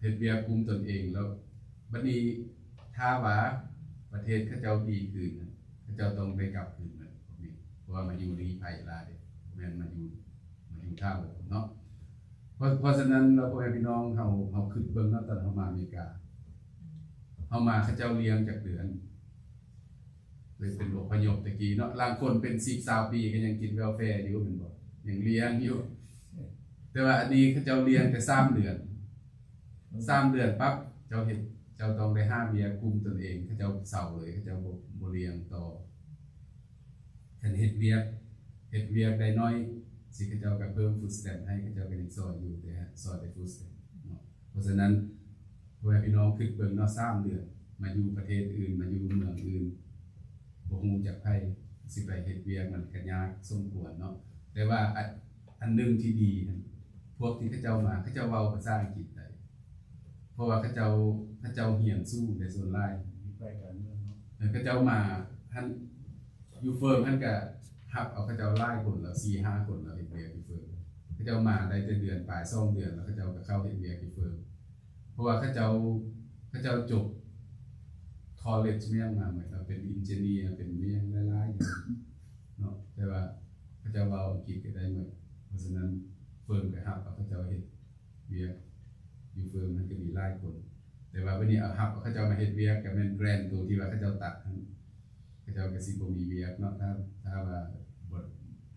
ເຮັດວຽກກຸ້ມຕົນເອງ ແລ້ວບັດນີ້ຖ້າວ່າປະເທດເຂົາເຈົ້າດີຂຶ້ນ ເຂົາເຈົ້າຕ້ອງໄດ້ກັບຄືນ ເພາະວ່າມາຢູ່ລີ້ໄພຫຼາຍ ບໍ່ແມ່ນມາຢູ່ ມາຢູ່ຖາວອນເນາະ. ເພາະ ເພາະສະນັ້ນແລ້ວ ພໍ່ແມ່ພີ່ນ້ອງເຮົາ ເຮົາຄິດເບິ່ງເນາະ ຕອນເຮົາມາອາເມລິກາ ເຮົາມາເຂົາເຈົ້າລ້ຽງຈັກເດືອນ ເລີຍເປັນອົບພະຍົບແຕ່ກີ້ເນາະ ລາງຄົນເປັນສິບຊາວປີກໍຍັງກິນເວລແຟຢູ່ແມ່ນບໍ່ ຍັງລ້ຽງຢູ່ ແຕ່ວ່າອັນນີ້ເຂົາເຈົ້າລ້ຽງແຕ່ສາມເດືອນ ສາມເດືອນປັບ ເຈົ້າເຮັດ ເຈົ້າຕ້ອງໄດ້ຫາວຽກກຸ້ມຕົນເອງ ເຂົາເຈົ້າເຊົາເລີຍ ເຂົາເຈົ້າບໍ່ ບໍ່ລ້ຽງຕໍ່ ຄັນເຮັດວຽກ ເຮັດວຽກໄດ້ໜ້ອຍ ຊິເຂົາເຈົ້າກໍເພີ່ມຟູດສະແຕມໃຫ້ ເຂົາເຈົ້າກໍຍັງຊ່ອຍຢູ່ ແຕ່ຊ່ອຍແຕ່ຟູດສະແຕມເນາະ. ເພາະສະນັ້ນ ພໍ່ແມ່ພີ່ນ້ອງຄິດເບິ່ງເນາະ ສາມເດືອນ ມາຢູ່ປະເທດອື່ນ ມາຢູ່ເມືອງອື່ນ ບໍ່ຮູ້ຈັກໃຜ ຊິໄປເຮັດວຽກ ມັນກໍຍາກສົມຄວນເນາະ. ແຕ່ວ່າ ອະ ອັນໜຶ່ງທີ່ດີຫັ້ນ ພວກທີ່ເຂົາເຈົ້າມາ ເຂົາເຈົ້າເວົ້າພາສາອັງກິດໄດ້ ເພາະວ່າເຂົາເຈົ້າ ເຂົາເຈົ້າຮຽນສູງໃນສ່ວນຫຼາຍ ມີໄຟການເມືອງເນາະ ເອີ ເຂົາເຈົ້າມາຫັ້ນ ຢູ່ເຟີມຫັ້ນກະຮັບເອົາເຂົາເຈົ້າຫຼາຍຄົນແລ້ວ ສີ່ຫ້າຄົນແລ້ວ ເຮັດວຽກຢູ່ເຟີມ ເຂົາເຈົ້າມາໄດ້ແຕ່ເດືອນປາຍ ສອງເດືອນ ແລ້ວເຂົາເຈົ້າກະເຂົ້າເຮັດວຽກຢູ່ເຟີມ ເພາະວ່າເຂົາເຈົ້າ ເຂົາເຈົ້າຈົບຄໍເລດແມ່ນຫຍັງມາໝົດ ເປັນເອັນຈິເນຍ ເປັນແມ່ນຫຍັງຫຼາຍໆຢ່າງເນາະ ແຕ່ວ່າເຂົາເຈົ້າເວົ້າອັງກິດກະໄດ້ໝົດ. ເພາະສະນັ້ນເຟີມກະຮັບເອົາເຂົາເຈົ້າເຮັດ ວຽກຢູ່ເຟີມຫັ້ນກໍມີຫຼາຍຄົນ ແຕ່ວ່າບັດນີ້ເອົາຮັບເຂົາເຈົ້າມາເຮັດວຽກ ກໍແມ່ນແກຣນໂຕທີ່ວ່າເຂົາເຈົ້າຕັດຫັ້ນ ເຂົາເຈົ້າກໍຊິບໍ່ມີວຽກເນາະ ຖ້າ ຖ້າວ່າບໍ່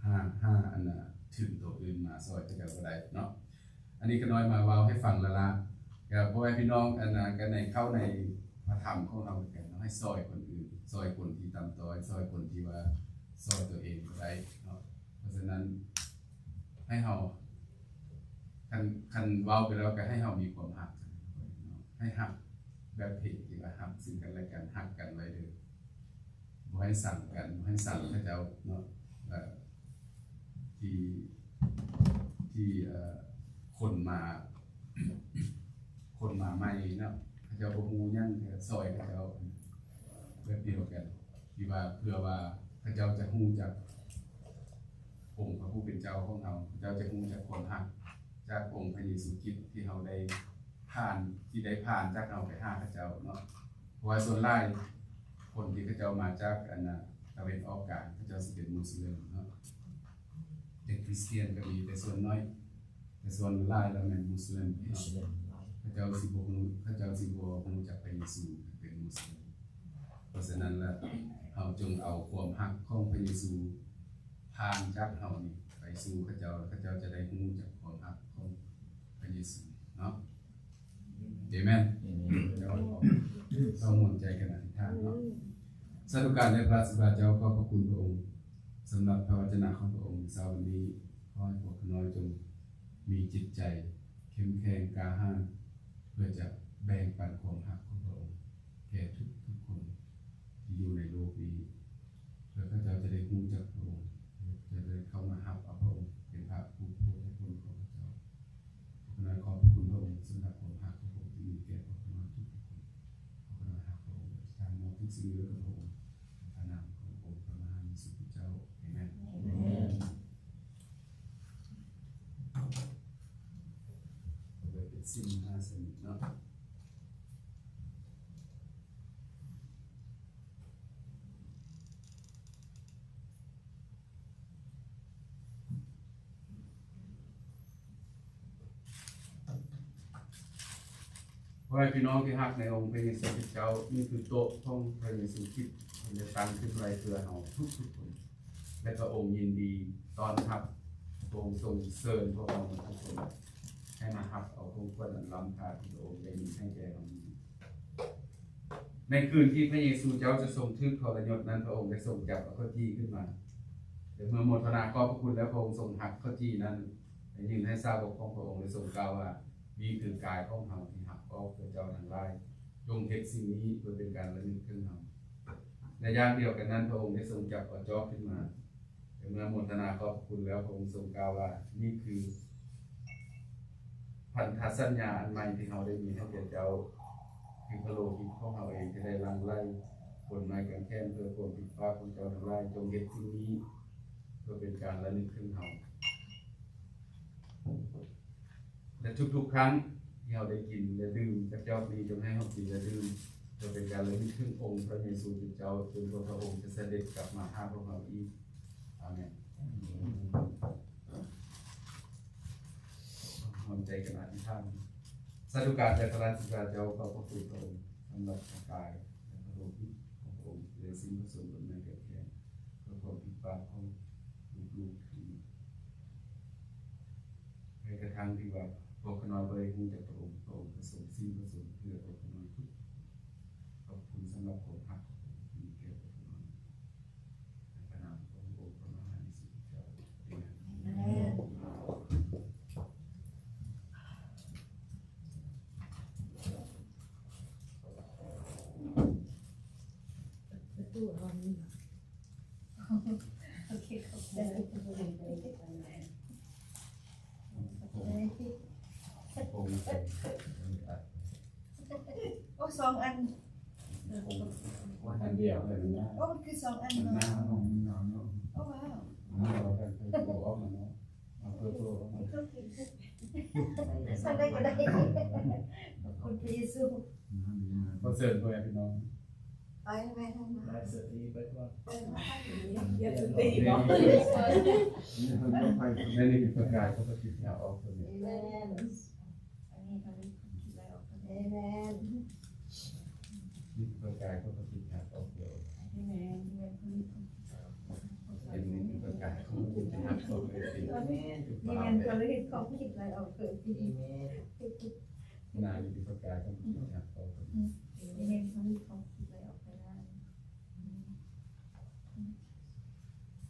ຫາ ຫາອັນນ່າທຶນໂຕອື່ນມາຊ່ອຍເຂົາເຈົ້າກໍໄດ້ເນາະ. ອັນນີ້ຂະນ້ອຍມາເວົ້າໃຫ້ຟັງລະລະ ກໍພໍ່ແມ່ພີ່ນ້ອງ ອັນນ່າ ກໍໃນເຂົ້າໃນພະທຳຂອງເຮົາຄືກັນເນາະ ໃຫ້ຊ່ອຍຄົນອື່ນ ຊ່ອຍຄົນທີ່ຕ່ຳຕ້ອຍ ຊ່ອຍຄົນທີ່ວ່າຊ່ອຍຕົວເອງບໍ່ໄດ້ເນາະ. ເພາະສະນັ້ນ ໃຫ້ເຮົາ ຄັນ ຄັນເວົ້າໄປແລ້ວກໍໃຫ້ເຮົາມີຄວາມຮັກກັນເນາະ ໃຫ້ຮັກແບບເພງທີ່ວ່າຮັກຊຶ່ງກັນແລະກັນ ຮັກກັນໄວ້ເດີ ບໍ່ໃຫ້ຊັງກັນ ບໍ່ໃຫ້ຊັງເຂົາເຈົ້າເນາະ ເອີ ທີ່ ທີ່ ເອີ ຄົນມາ ຄົນມາໃໝ່ເນາະ ເຂົາເຈົ້າບໍ່ຮູ້ຫຍັງ ກໍຊ່ອຍເຂົາເຈົ້າແບບດຽວກັນ ທີ່ວ່າເພື່ອວ່າເຂົາເຈົ້າຈະຮູ້ຈັກອົງພະຜູ້ເປັນເຈົ້າຂອງເຮົາ ເຂົາເຈົ້າຈະຮູ້ຈັກຄວາມຮັກຈາກອົງພະເຢຊູຄຣິດທີ່ເຮົາໄດ້ຜ່ານ ທີ່ໄດ້ຜ່ານຈາກເຮົາໄປຫາເຂົາເຈົ້າເນາະ. ເພາະວ່າສ່ວນຫຼາຍຄົນທີ່ເຂົາເຈົ້າມາຈາກ ອັນນ່າ ຕາເວັນອອກກາງ ເຂົາເຈົ້າຊິເປັນມຸສລິມເນາະ ເປັນຄຣິສຕຽນກໍມີ ແຕ່ສ່ວນໜ້ອຍ ແຕ່ສ່ວນຫຼາຍແລ້ວແມ່ນມຸສລິມເນາະ ເຂົາເຈົ້າຊິບໍ່ຮູ້ ເຂົາເຈົ້າຊິບໍ່ຮູ້ຈັກພະເຢຊູເປັນມຸສລິມ. ເພາະສະນັ້ນລະ ເຮົາຈົ່ງເອົາຄວາມຮັກຂອງພະເຢຊູຜ່ານຈາກເຮົານີ້ໄປສູ່ເຂົາເຈົ້າ ແລະ ເຂົາເຈົ້າຈະໄດ້ຮູ້ຈັກຄວາມຮັກຂອງພະເຢຊູເນາະ. ເອເມນ. ເຮົາມ່ວນໃຈກັນອະທິຖານເນາະ. ສາທຸການແດ່ພະສະບາເຈົ້າ, ຂອບພະຄຸນພະອົງສຳລັບພະວະຈະນະຂອງພະອົງໃນເຊົ້າວັນນີ້. ຂໍໃຫ້ພວກຂ້ານ້ອຍຈົ່ງມີຈິດໃຈເຂັ້ມແຂງກ້າຫານ ເພື່ອຈະແບ່ງປັນຄວາມຮັກຂອງພະອົງແກ່ທຸກໆຄົນທີ່ຢູ່ໃນໂລກນີ້ ເພື່ອເຂົາເຈົ້າຈະໄດ້ຮູ້ຈັກພະອົງ ແລະ ຈະໄດ້ເຂົ້າມາຮັບເອົາພະອົງເປັນພະຜູ້ໂປດໃຫ້ຄົນຂອງເຂົາເຈົ້າ. ພວກຂ້ານ້ອຍຂອບພະຄຸນພະອົງສຳລັບຄວາມຮັກຂອງພະອົງທີ່ມີແກ່ພວກຂ້ານ້ອຍທຸກໆຄົນ. ພວກຂ້ານ້ອຍຮັກພະອົງ ແລະ ອະທິຖານມອບທຸກສິ່ງເລີຍກັບພະອົງ ໃນພະນາມຂອງອົງພະມະຫາເຢຊູຄຣິດເຈົ້າ. ເອເມນ. ເອົາໄວ້ເປັນສິນມະຫາສະໝຸດເນາະ. ພໍ່ແມ່ພີ່ນ້ອງທີ່ຮັກໃນອົງພະເຢຊູຄຣິດເຈົ້າ, ນີ້ຄືໂຕະຂອງພະເຢຊູຄຣິດ ເພິ່ນໄດ້ຕັ້ງຂຶ້ນໄວ້ເພື່ອເຮົາທຸກໆຄົນ ແລະ ພະອົງຍິນດີຕ້ອນຮັບ, ພະອົງຊົງເຊີນພວກເຮົາທຸກຄົນໃຫ້ມາຮັບເອົາຂອງຂວັນອັນລ້ຳຄ່າທີ່ພະອົງໄດ້ມີໃຫ້ແກ່ເຮົາ. ໃນຄືນທີ່ພະເຢຊູເຈົ້າຈະຊົງຖືກທໍລະຍົດນັ້ນ, ພະອົງໄດ້ຊົງຈັບເອົາເຂົ້າຈີ່ຂຶ້ນມາ ແລະ ເມື່ອໂມທະນາຂອບພະຄຸນແລ້ວ, ພະອົງຊົງຫັກເຂົ້າຈີ່ນັ້ນ ແລະ ຍື່ນໃຫ້ສາວົກຂອງພະອົງ ແລະ ຊົງກ່າວວ່າ, ນີ້ຄືກາຍຂອງເຮົາທີ່ຫັກອອກເພື່ອເຈົ້າທັງຫຼາຍ, ຈົ່ງເຮັດສິ່ງນີ້ເພື່ອເປັນການລະນຶກເຖິງເຮົາ. ໃນຍາມດຽວກັນນັ້ນ, ພະອົງໄດ້ຊົງຈັບເອົາຈອກຂຶ້ນມາ ແລະ ເມື່ອໂມທະນາຂອບພະຄຸນແລ້ວ, ພະອົງຊົງກ່າວວ່າ, ນີ້ຄືພັນທະສັນຍາອັນໃໝ່ທີ່ເຮົາໄດ້ມີໃຫ້ແກ່ເຈົ້າ, ຄືພະໂລຫິດຂອງເຮົາເອງທີ່ໄດ້ຫຼັ່ງໄຫຼບົນໄມ້ກາງແຂນເພື່ອຄວາມຜິດບາບຂອງເຈົ້າທັງຫຼາຍ, ຈົ່ງເຮັດສິ່ງນີ້ເພື່ອເປັນການລະນຶກເຖິງເຮົາ. ແລະ ທຸກໆຄັ້ງທີ່ເຮົາໄດ້ກິນ ແລະ ດື່ມຈາກຈອກນີ້, ຈົ່ງໃຫ້ເຮົາກິນ ແລະ ດື່ມ ເພື່ອເປັນການລະນຶກເຖິງອົງພະເຢຊູຄຣິດເຈົ້າ, ຈົນກວ່າພະອົງຈະສະເດັດກັບມາຫາພວກເຮົາອີກ. ອາເມນ. ຮ່ວມໃຈກັນອະທິຖານ. ສາທຸການແດ່ພະລາຊາເຈົ້າ, ຂອບພະຄຸນພະອົງສຳລັບພະກາຍ ແລະ ພະໂລຫິດຂອງພະອົງ, ແລະ ສິ່ງປະສົງບົນໄມ້ກາງແຂນ ເພື່ອຄວາມຜິດບາບຂອງລູກໆ ໃນກະທັ່ງທີ່ວ່າພວກຂ້ານ້ອຍບໍ່ໄດ້ຮູ້ຈັກພະອົງ, ພະອົງກໍຊົງສິ້ນພະຊົນເພື່ອພວກຂ້ານ້ອຍທຸກຄົນ. ຂອບຄຸນສຳລັບຄວາມຮັກຂອງພະອົງທີ່ມີແກ່ພວກຂ້ານ້ອຍ. ໃນພະນາມຂອງພະອົງພະມະຫາເຢຊູຄຣິດເຈົ້າ. ເອເມນ. ປະຕູເຮົານີ້ ໂອເຄ ຂອບໃຈ. ໂອ້ ສອງອັນ. ອັນດຽວເລີຍ. ໂອ້ ມັນຄືສອງອັນເນາະ. ໂອ້ ວ້າວ. ໃສ່ໄດ້ກໍໄດ້. ຂອບຄຸນພະເຢຊູ. ຂໍເຊີນພໍ່ແມ່ພີ່ນ້ອງ. ໄປແມ່ນ ໄດ້ສະຕິໄປກ່ອນ. ເອີ ໄດ້ສະຕິເນາະ. ແລະ ນີ້ຄືປະກາຍຂອງພະຄຣິດທີ່ອອກເພິ່ນ. ເອເມນ. ອັນນີ້ກໍເລີຍຄວາມຄິດໄຫຼອອກ. ເອເມນ. ນີ້ຄືປະກາຍຂອງພະຄຣິດທີ່ອອກເພິ່ນ. ເອເມນ. ນີ້ຄືປະກາຍຂອງພະຄຣິດທີ່ອອກເພິ່ນ. ເອເມນ. ນີ້ແມ່ນກໍເລີຍຄວາມຄິດໄຫຼອອກເພິ່ນ. ເອເມນ. ນານີ້ຄືປະກາຍຂອງພະຄຣິດທີ່ອອກເພິ່ນ. ເອເມນ. ນີ້ຄືຄວາມຄິດໄຫຼອອກໄປໄດ້.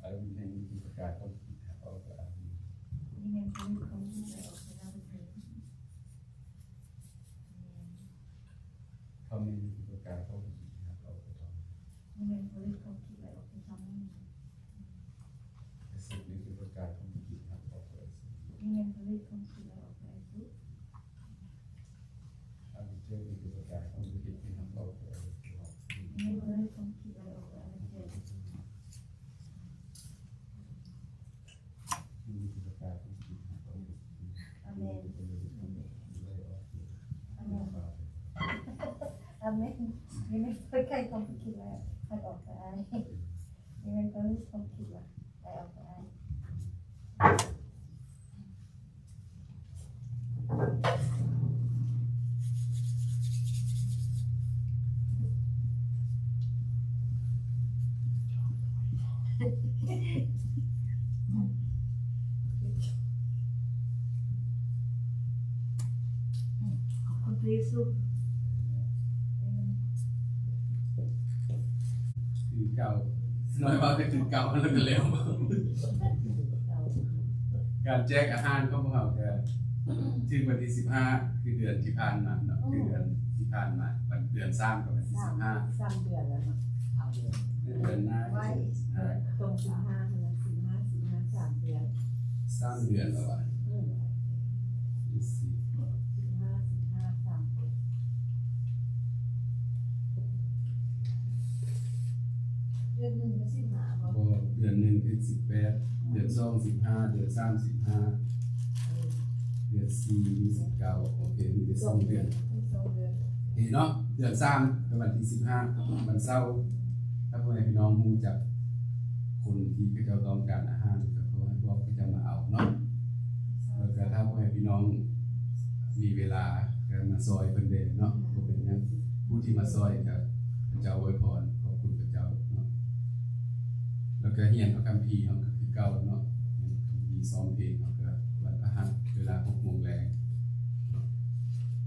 ອາ ແມ່ນ ມີປະກາດຄວາມຄິດຮັກອອກຈາກອາ ແມ່ນ ມີຄວາມຄິດໄລ່ອອກຈາກອາ ແມ່ນ ຄຳນີ້ມີປະກາດຄວາມຄິດຮັກອອກຈາກຄຳ ແມ່ນ ເຂົາເອີ້ນຄວາມຄິດໄລ່ອອກຈາກຄຳ ແອຊິດມີປະກາດຄວາມຄິດຮັກອອກຈາກແອຊິດ ແມ່ນ ເຂົາເອີ້ນຄວາມຄິດໄລ່ອອກຈາກແອຊິດ. ອາເຈັດ ມີປະກາດຄວາມຄິດທີ່ຮັກອອກຈາກອາເຈັດ ແມ່ນ ເຂົາເອີ້ນຄວາມຄິດໄລ່ອອກຈາກອາເຈັດ ມີປະກາດຄວາມຄິດຮັກອອກຈາກອາເຈັດ ອາເມນ ອາເມນ ອາເມນ ມີປະກາດຄວາມຄິດໄລ່ຮັກອອກຈາກອາເຈັດ ມີປະກາດຄວາມຄິດໄລ່ ໄດ້ອອກໄປ. ຂອບຄຸນພະເຢຊູ ຄືເກົ່າ ນ້ອຍວ່າກໍຄືເກົ່າ ແລ້ວກໍແລ້ວ. ການແຈກອາຫານຂອງພວກເຮົາກໍ ຖືກວັນທີສິບຫ້າ ຄືເດືອນທີ່ຜ່ານມາເນາະ ຄືເດືອນທີ່ຜ່ານມາ ເດືອນສາມກໍວັນທີສິບຫ້າ ສາມເດືອນແລ້ວເນາະ ເອົາເດືອນ ເດືອນໜ້າ ໄວ້ ຕຣົງສິບຫ້າ ສິບຫ້າ ສິບຫ້າ ສາມເດືອນ ສາມເດືອນແລ້ວຫວາ ອືມ ສິບຫ້າ ສິບຫ້າ ສາມເດືອນ ເດືອນໜຶ່ງກໍສິບຫ້າບໍ່? ບໍ່ ເດືອນໜຶ່ງຄືສິບແປດ ເດືອນສອງສິບຫ້າ ເດືອນສາມສິບຫ້າ ເດືອນສີ່ມີສິບເກົ້າ ໂອເຄ ມີແຕ່ສອງເດືອນ ມີສອງເດືອນ ໂອເຄເນາະ ເດືອນສາມເປັນວັນທີສິບຫ້າ ວັນເສົາ ຖ້າພໍ່ແມ່ພີ່ນ້ອງຮູ້ຈັກຄົນທີ່ເຂົາເຈົ້າຕ້ອງການອາຫານ ກໍຂໍໃຫ້ບອກເຂົາເຈົ້າມາເອົາເນາະ ແລ້ວກໍຖ້າພໍ່ແມ່ພີ່ນ້ອງມີເວລາ ມາຊ່ອຍເພິ່ນແດ່ເນາະ ບໍ່ເປັນຫຍັງ ຜູ້ທີ່ມາຊ່ອຍກໍພະເຈົ້າອວຍພອນ ຂອບຄຸນພະເຈົ້າເນາະ. ແລ້ວກໍຮຽນພະຄຳພີເຮົາກໍຄືເກົ່າເນາະ ຮຽນພະຄຳພີ ຊ້ອມເພງເຮົາກໍວັນພະຫັດເວລາຫົກໂມງແລງ.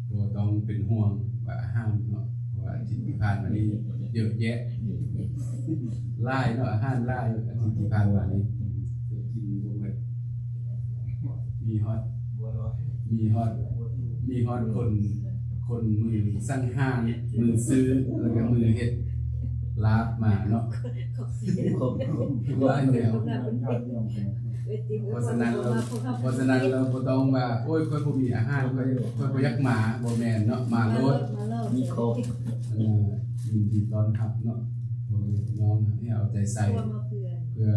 ບໍ່ຕ້ອງເປັນຫ່ວງວ່າອາຫານເນາະ ເພາະວ່າອາທິດທີ່ຜ່ານມານີ້ເຍອະແຍະ ຫຼາຍເນາະ ອາຫານຫຼາຍ ອາທິດທີ່ຜ່ານມານີ້ກິນບໍ່ໝົດ ມີຮອດ ມີຮອດ ມີຮອດຄົນ ຄົນມື້ສັງຫານ ມື້ຊື້ ແລ້ວກໍມື້ເຮັດລາບມາເນາະ ຄົບ ຄົບ ຫຼາຍແນວ. ເພາະສະນັ້ນແລ້ວ ເພາະສະນັ້ນແລ້ວບໍ່ຕ້ອງວ່າ ໂອ້ຍ ຂ້ອຍບໍ່ມີອາຫານ ຂ້ອຍ ຂ້ອຍບໍ່ຢາກມາ ບໍ່ແມ່ນເນາະ ມາໂລດ ມາໂລດ ມີຄົບ ເອີ ຍິນດີຕ້ອນຮັບເນາະ ພໍ່ແມ່ພີ່ນ້ອງ ໃຫ້ເອົາໃຈໃສ່ ເພື່ອ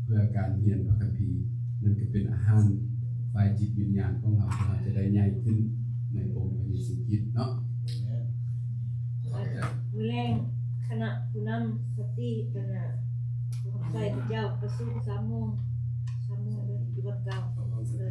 ເພື່ອການຮຽນພະຄຳພີ ນັ້ນກໍເປັນອາຫານຝ່າຍຈິດວິນຍານຂອງເຮົາ ເພື່ອເຮົາຈະໄດ້ໃຫຍ່ຂຶ້ນໃນອົງພະເຢຊູຄຣິດເນາະ. ມື້ແລງ ຄະນະຜູ້ນຳສະຕິ ຄະນະຜູ້ຮັບໃຊ້ພະເຈົ້າປະຊຸມສາມໂມງ ສາມໂມງເດີ ຢູ່ວັດເກົ່າເດີ.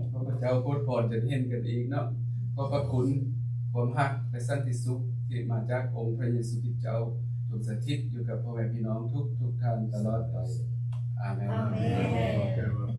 ຂໍພະເຈົ້າໂຜດພອນຈົນເຫັນກັນອີກເນາະ. ຂອບພະຄຸນ ຄວາມຮັກ ແລະ ສັນຕິສຸກ ທີ່ມາຈາກອົງພະເຢຊູຄຣິດເຈົ້າ ຈົ່ງສະຖິດຢູ່ກັບພໍ່ແມ່ພີ່ນ້ອງທຸກໆທ່ານຕະຫຼອດໄປ. ອາເມນ. ອາເມນ.